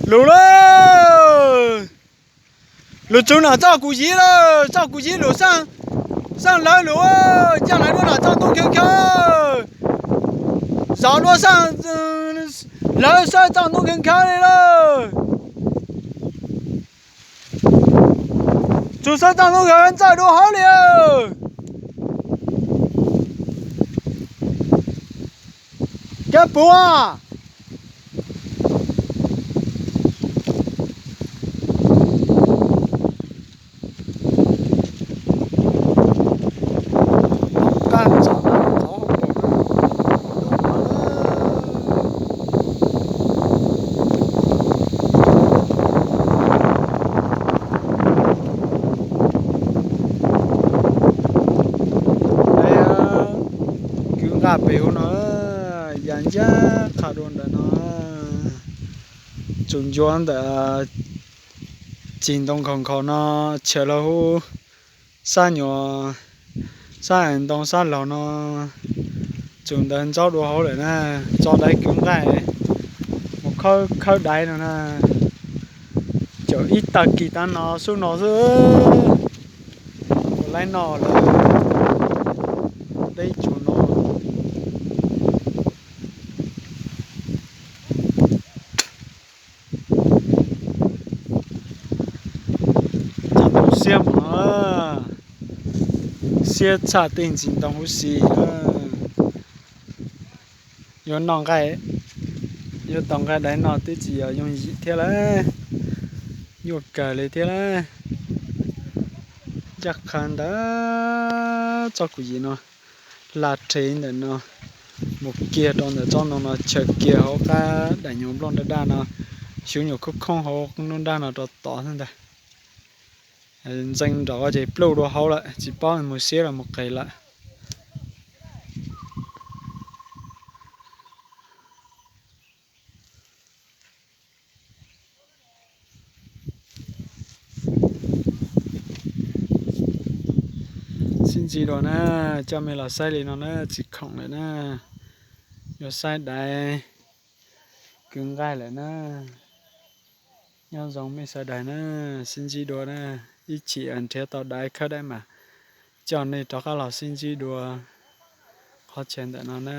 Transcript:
Lug lawm. Lug txug nom txoj kuv yiv lawm, txoj kuv yiv lug xaaj lawv lug, caag lawv lub nom txoj ntub kheev kheev. Zov lub xaaj, lawv xaaj txoj ntub kheev kheev li lawm. Txug xaaj txoj ntub kheev ntxawj dua hauv li. Kab puv. Kwv nqaj pem huv no, ya ncaj qha dua ntawm no. Tsuas ncua ntawm cig ntoo nkhaus nkhaus no, chaws lug huv sab nyuam, sab ntoo sab laug no, tsuas ntawd ntxaub dua hauv lawm na. Tso daiv kwv nqaj mus khawb daiv no na. Caum ib tag kis tag no xub no xwb, ua laib noj lawm. Deb tsuas no. Ntxim ntoo xiab mus no, xiab tshaj tej ntxim ntoo huv si. Yuav noj nqaij, yuav tau nqaij daiv noj twb tsis yog yooj yim thiab lawm, nyuaj kawg li thiab lawm. Ncaj qha ntawm txoj kuv yim no, hla rhe ntawm no mus kiag rau ntawm tsob ntoo no, chaws kiag hauv qab daim nyuag nplooj daj daj no, xyov nyuam khoob khoob hauv nplooj daj no rau tod xwb ntag. Ntxeev nraum ces pluj dua hauv lawm, tsis paub mus siab los mus qis lawm. Sib ntsib dua na, coj mej los saib li no na, tsis khoom lawm na, yuav saib daiv kwv nqaij lawm na. Nyob zoo mej sawv daws na, sib ntsib dua na, ib chim nrhiav tau daiv khawb daiv mas coj nej rov qab los sib ntsib dua qhov chaw ntawm no na.